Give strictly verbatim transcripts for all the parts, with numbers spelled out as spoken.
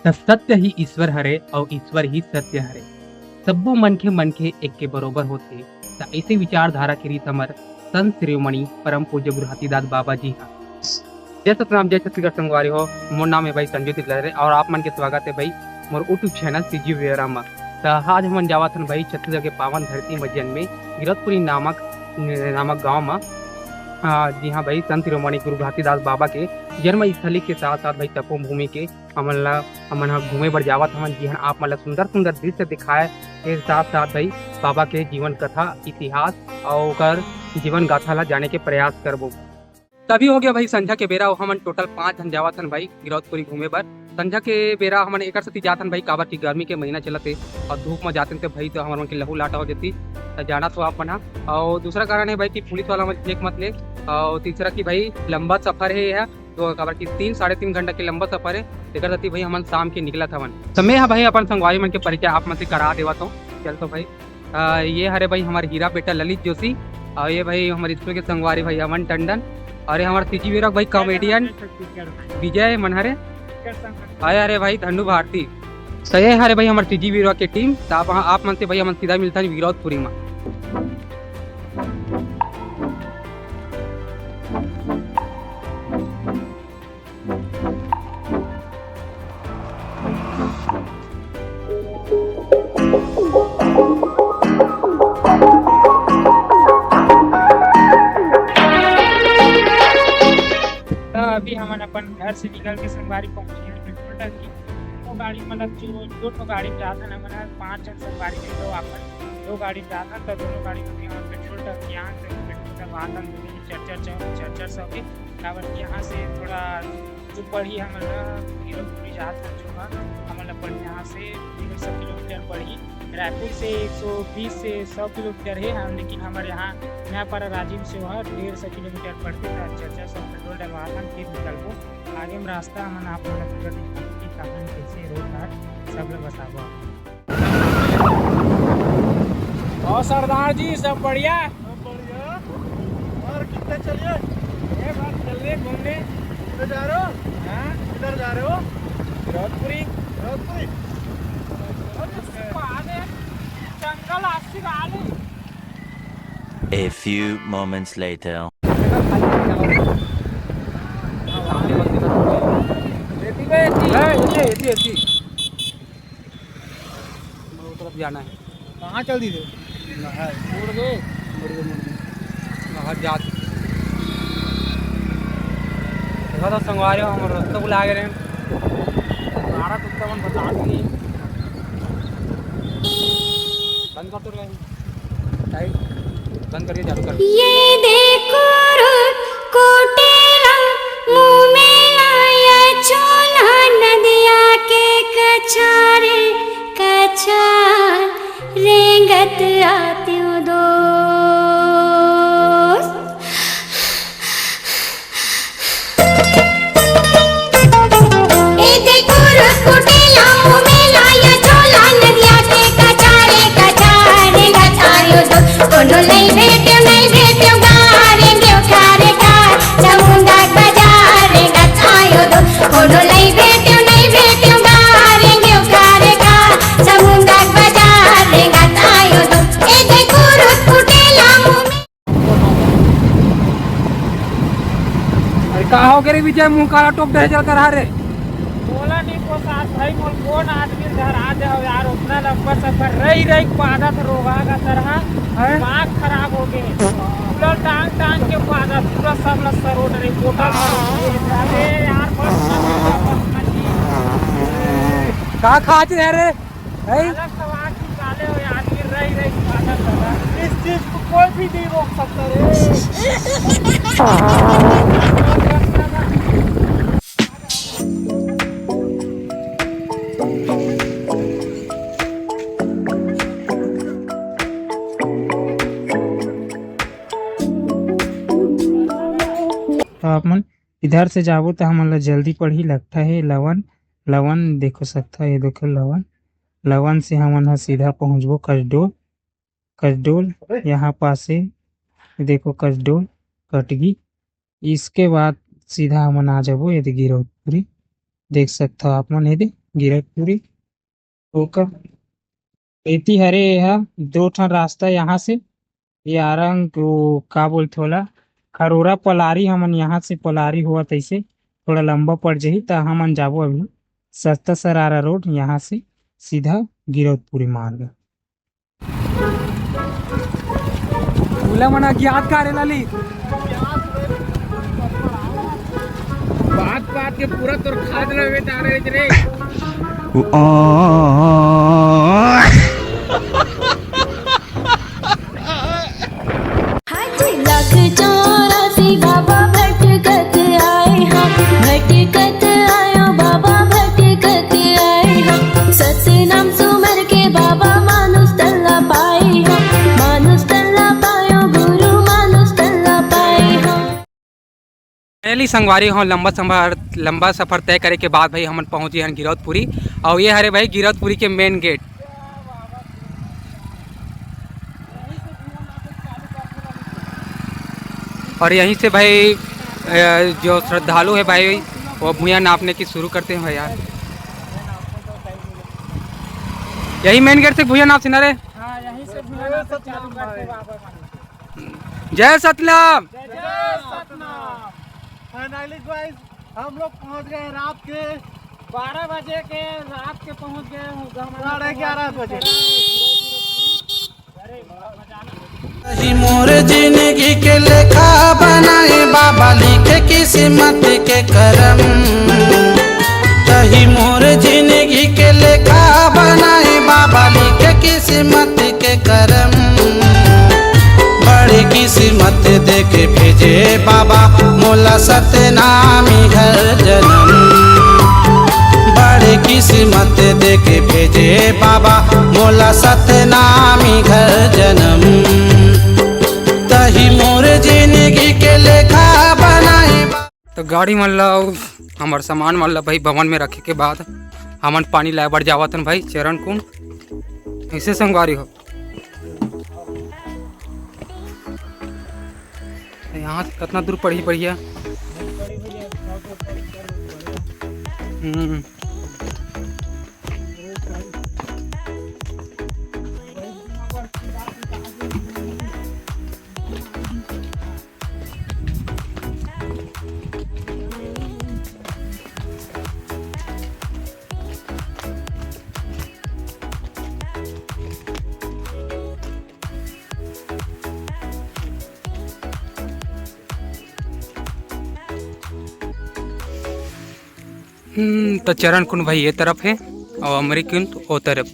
त सत्य ही ईश्वर हरे अउ ईश्वर ही सत्य हरे। सब्बो मनखे मनखे एक के बरोबर होथे। त ऐसे विचारधारा के रीत हमर संत शिरोमणि परम पूज्य गुरु घासीदास बाबा जी हा। जय सतनाम, जय छत्तीसगढ़ संगवारी हो। मोर नाम है भाई संजू तिलरे और आप मन के स्वागत है भाई मोर YouTube चैनल सीजी वेरा मा। त आज हमन जावत हन भाई छत्तीसगढ़ के पावन धरती मा जन्मे गिरौदपुरी नामक नामक गांव मा। आ, जी हाँ भाई, संत शिरोमणि गुरु घासीदास बाबा के जन्म स्थली के साथ साथ भाई तपोभूमि के हमन ला, हमन ह घूमे बर जावत हवन, जिहां आप मन ला सुंदर सुंदर दृश्य दिखाए के साथ साथ भाई बाबा के जीवन कथा, इतिहास और ओकर जीवन गाथा ला जाने के प्रयास करबो। तभी हो गया भाई संझा के बेरा, हमन टोटल पांच झन जावत हन भाई गिरौदपुरी घूमे बर। संझा के बेरा हमन एकर सेती जात हन भाई, काबर कि गर्मी के महीना चलत हे और धूप में जाते थे भाई तो हमर मन के लहू लाटा हो जाती। तो जाना तो आप मन ह। और दूसरा कारण है भाई कि पुलिस वाला मन चेक मत ले। और तीसरा कि भाई लंबा सफर है यह, तो काबर कि तीन, साढ़े तीन घंटा के लंबा सफर है, तेकर सेती भाई हमन शाम के निकलत हवन। तो मैं हा भाई अपन संगवारी मन के परिचय आप मन से करा देवत हूँ। चल तो भाई, आ, ये हरे भाई हमारे हीरा बेटा ललित जोशी, और ये भाई हमारे स्कूल के संगवारी भाई अमन टंडन, और ये हमारे सीजी वीरक भाई कॉमेडियन विजय मन हरे, और ये हरे भाई धनु भारती। तो ये हरे भाई हमारे सीजी वीरक के टीम। तो आप, आप मन से भाई हमन सीधा मिलता है विरोधपुरी में। तो अभी हमन अपन घर से निकल के संगवारी पहुंचे हैं पेट्रोल टंकी। दो गाड़ी, मतलब जो दो ठो गाड़ी में जात हन, हमन ह पांच झन संगवारी रहिथो अपन। दो गाड़ी में जात हन, तो दोनों गाड़ी में भी हमन पेट्रोल टंकी आन से पेट्रोल डलवात हन, दोनों में चार चार सौ, चार चार सौ के, काबर कि यहाँ से थोड़ा जो पड़ही हमन ला गिरौदपुरी जात हन जो ह, हमन ला पड़ही यहाँ से डेढ़ सौ किलोमीटर पड़ही। रायपुर से एक सौ बीस से सौ किलोमीटर है, हम, लेकिन हमारे यहाँ नयापारा राजिम से वह डेढ़ सौ किलोमीटर पड़थे। तो चार चार सौ पेट्रोल डलवात हन, फिर निकलबो। आगे में रास्ता हमन आप लोग ला पूरा दिखाबो कि कहाँ कैसे रोड घाट सब लोग बताबो आप। और सरदार जी, सब बढ़िया? सब बढ़िया। और कितना चलिए? ये बात चल रही है घूमने। किधर जा रहे हो? हाँ? किधर जा रहे हो? गिरौदपुरी। गिरौदपुरी। और उसके बाद एक जंगल आशिक आलू। A few moments later. ए, एती, एती, एती। वो तरफ जाना है। कहाँ चल दी थे? मुड़ गए। मुड़ गए, मुड़ गए। नहर जात। देखो तो संगवारी हो, हम रस्ता भुला गए रहे। सारा कुत्ता मन बता दिए। बंद कर तो रहे। टाइट बंद करके चालू कर। ये देखो रुख कुटेला, मुँह में लाया छोला, नदिया के कछारे कछार रेंगत आत्यो दोस्त। ए देखो रुख कुटेला, मुँह में लाया छोला, नदिया के कछारे कछार रेंगत आयो दोस्त। कोनो नहीं भेट्यो, नहीं भेट्यो, गारे देव खारे का, समुंदा बाजार रेंगत आयो दोस्त। कोनो नहीं भेट्यो, नहीं भेट्यो, गारे देव खारे का, समुंदा बाजार रेंगत आयो दोस्त। ए देखो रुख कुटेला, मुँह में अरे का हो गए रे विजय, मुंह काला टोप दे चल कर रे। बोला नहीं पोसात भाई, मोर कौन आदमी धरा जाओ यार, उतना लंबा सफर रही रही पादत रोगा का तरह हैं? दिमाग खराब हो गए। पूरा टांग टांग के पादत, पूरा सब लस्सा रोड रही, बोतल। अरे यार, बस। का खाच रहे रे? हैं? अलग सवाल निकाले हो यार, ये रही रही पादत दादा। इस चीज को कोई भी नहीं रोक सकता रे। तो आप मन इधर से जाबो तो हमन ला जल्दी पड़ही, लगता है लवन, लवन देखो सकता है, ये देखो लवन, लवन से हमन ह सीधा पहुंचबो कसडोल, कसडोल यहाँ पास है, ये देखो कसडोल कटगी, इसके बाद सीधा हमन आ जाबो ये दे गिरौदपुरी, देख सकता हो आप मन ये दे गिरौदपुरी। ओकर एती हरे एहा दो ठन रास्ता यहाँ से, ये आरंग वो का बोलथे ओला, खरोरा पलारी, हमन यहाँ से पलारी होवत ऐसे थोड़ा लंबा पड़ जही, त हमन जाबो अभी सस्ता सरारा रोड, यहाँ से सीधा गिरौदपुरी मार्ग। उला मन अज्ञात का रे लाली। बात बात के पूरा तोर खाद रहे डाले रे। हाथी लाख चौरासी बाबा भटकत आए हाँ, भटकत आयो बाबा भटकत आए हाँ। सतनाम सुमर के बाबा मानुष तल्ला पाए हाँ, मानुष तल्ला पायो गुरु मानुष तल्ला पाए हाँ। फाइनली संगवारी हो, लंबा सफर, लंबा सफर तय करे के बाद भाई हमन पहुंचे हन गिरौदपुरी। और ये हरे भाई गिरौदपुरी के मेन गेट। और यहीं से भाई, अ, जो श्रद्धालु है भाई, वो भुइयां नापने की शुरू करते हैं भाई यार। यही मेन गेट से भुइयां नाप से ना रे। हाँ, यहीं से भुइयां नाप चालू करते हैं बाबा। जय सतनाम। जय सतनाम। फाइनली गाइस, हम लोग पहुंच गए रात के बारह बजे के, रात के पहुंच गए हूँ, साढ़े ग्यारह बजे। ही मोर जिंदगी के लेखा बनाए बाबा, लिखे किस्मत के करम। तही मोर जिंदगी के लेखा बनाए बाबा, लिखे किस्मत के करम। बड़ी किस्मत दे के भेजे बाबा, मोला सतनामी हर जन्म। बड़ी किस्मत दे के भेजे बाबा, मोला सतनामी हर जन्म। तही मोर जिंदगी के लेखा बनाए बा- तो गाड़ी मन ला अउ हमर सामान मन ला भाई भवन में रखे के बाद हमन पानी लाए बर जावत हन भाई चरण कुंड। ऐसे संगवारी हो, यहाँ से कितना दूर पड़ही बढ़िया। हम्म। हम्म, त चरण कुंड भाई ये तरफ है और अमरी कुंड वो तरफ।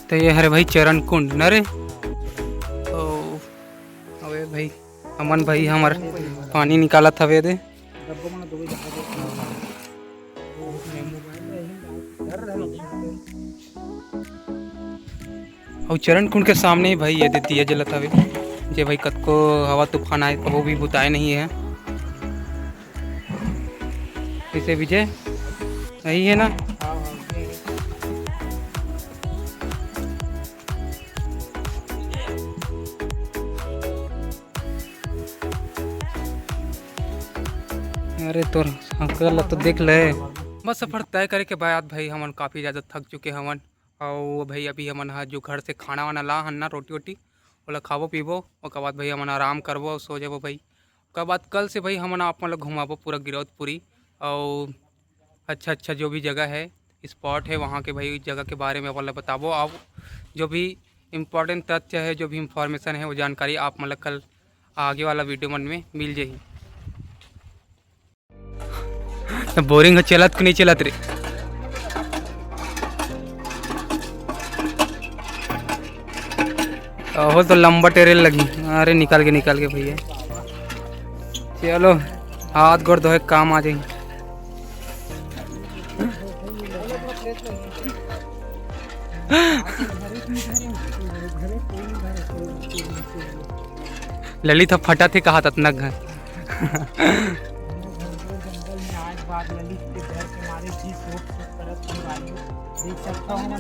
तो ये हरे भाई चरण कुंड न रे। तो अबे भाई, अमन भाई हमर पानी निकालत हवे दे। अउ चरण कुंड के सामने ही भाई ये दे दिया जलत हवे, जे भाई कतको हवा तूफान आए कबो भी बुताए नहीं है। इसे विजय सही है ना? अरे तोर हंकल ला तो देख ले। बस सफर तय करे के बाद भाई हमन काफ़ी ज़्यादा थक चुके हवन। अउ भाई अभी हमन ह जो घर से खाना वाना ला हन ना, रोटी वोटी, ओला खाबो पीबो, ओकर बाद भाई हमन आराम करबो अउ सो जाबो भाई। ओकर बाद कल से भाई हमन आप मन ला घुमाबो पूरा गिरौदपुरी अउ अच्छा अच्छा जो भी जगह है, स्पॉट है, वहाँ के भाई जगह के बारे में अपन ला बताबो। अउ जो भी इम्पोर्टेंट तथ्य है, जो भी इंफॉर्मेशन है, वो जानकारी आप मन ला कल आगे वाला वीडियो मन में मिल जाही। बोरिंग हो चलत कि नहीं चलत रे? ओहो तो लंबा टेरेल लगी। अरे निकाल के, निकाल के भैया, चलो हाथ गोड़ धोए काम आ जाही। ललित ह फटा थे कहा ततना घर। जंगल में आज बाद ललित के डर के मारे जी सोच सोच करत संगवारी हो। देख सकता हूँ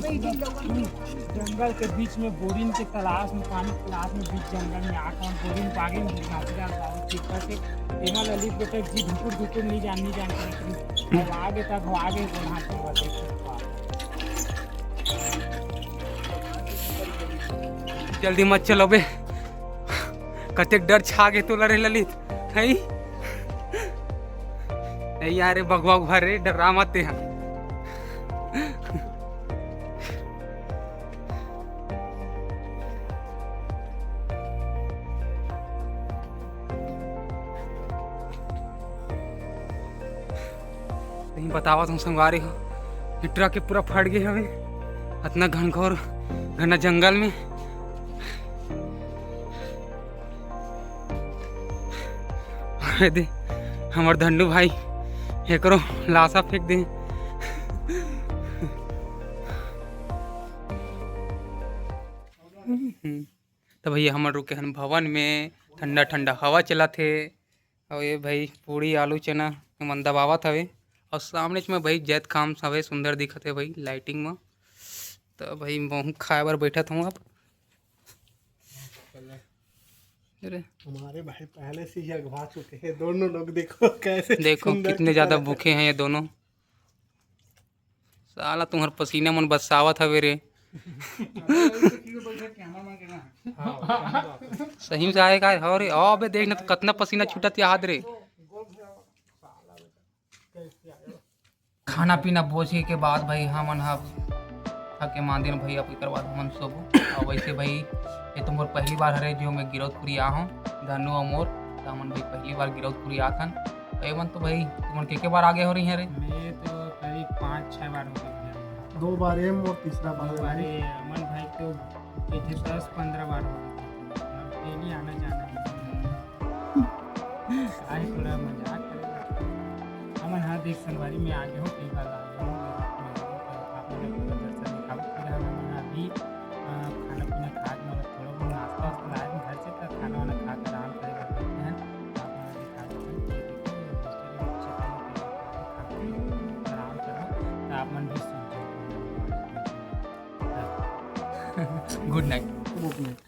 जंगल के बीच में बोरिन के तलाश में, पानी के तलाश में बीच जंगल में आके हम बोरिन पागे में घासीदार बाबू कृपा से एमा ललित बेटा जी धुकुर धुकुर नहीं जान नहीं जान करत रही। अब आगे तक हो आगे बोल हाथ में बस एक बार। जल्दी मत चलो बे, कतेक डर छा गे तोला रे ललित, हई? नहीं यार, रे बघवा उघवा रे, डरा मत ते हा। कहीं बतावत हूँ संगवारी हो, ये ट्रक के पूरा फट गए हवे, अतना घनघोर घना जंगल में। अरे दे, हमर धन्नू भाई, एकरो लाशा फेंक दे। तो भैया, हमर रुके हन भवन में, ठंडा ठंडा हवा चलत हे। अउ ये भाई, पूड़ी, आलू, चना मन दबावत हवे। अउ सामने में भाई, जैत खाम हवे, सुंदर दिखत हे भाई, लाइटिंग में। तो भाई, महूँ खाए बर बैठत हूँ अब। अरे, हमारे भाई पहले से ही अगवा चुके हैं दोनों लोग। देखो कैसे देखो, सुंदर कितने ज्यादा भूखे हैं ये दोनों। साला, तुम्हर पसीना मन बरसावत हवे रे। सही में आए का? अरे, अबे देख ना, तो कतना पसीना छूटत याद रे। खाना पीना बोझे के बाद भाई, हमन ह थके मांदे न भाई, अब एकर बाद हमन सोबो। और वैसे भाई, ये तो मोर पहली बार हरे जो मैं गिरौदपुरी आ हूँ, धनु और मोर, तो हमन भाई पहली बार गिरौदपुरी आथन। तो ये मन तो भाई, तुमन के, के बार आगे हो रही है रे? मैं तो करीब पाँच छः बार हो गया। दो बार ये मोर, तीसरा बार दो बार ये। ये अमन भाई तो पीछे दस पन्द्रह बार हो गया, डेली आना जाना है। आज थोड़ा मजाक करेगा। हमन हाँ देख संगवारी में आगे हो, कई बार आगे हो, आप लोग को दर्शन दिखाओ। फिर हमन अभी, अ, खाना पीना खा के, मतलब थोड़ा बहुत नाश्ता वास्ता लाए थे घर से, तो खाना वाना खा के आराम करे बर बैठे हैं। आप लोग दिखा दो, ये देखो, ये hostel में अच्छे खाने पीने का खाना है, आराम करो, तो आप मन भी सूझ जाओ। गुड नाइट। गुड नाइट।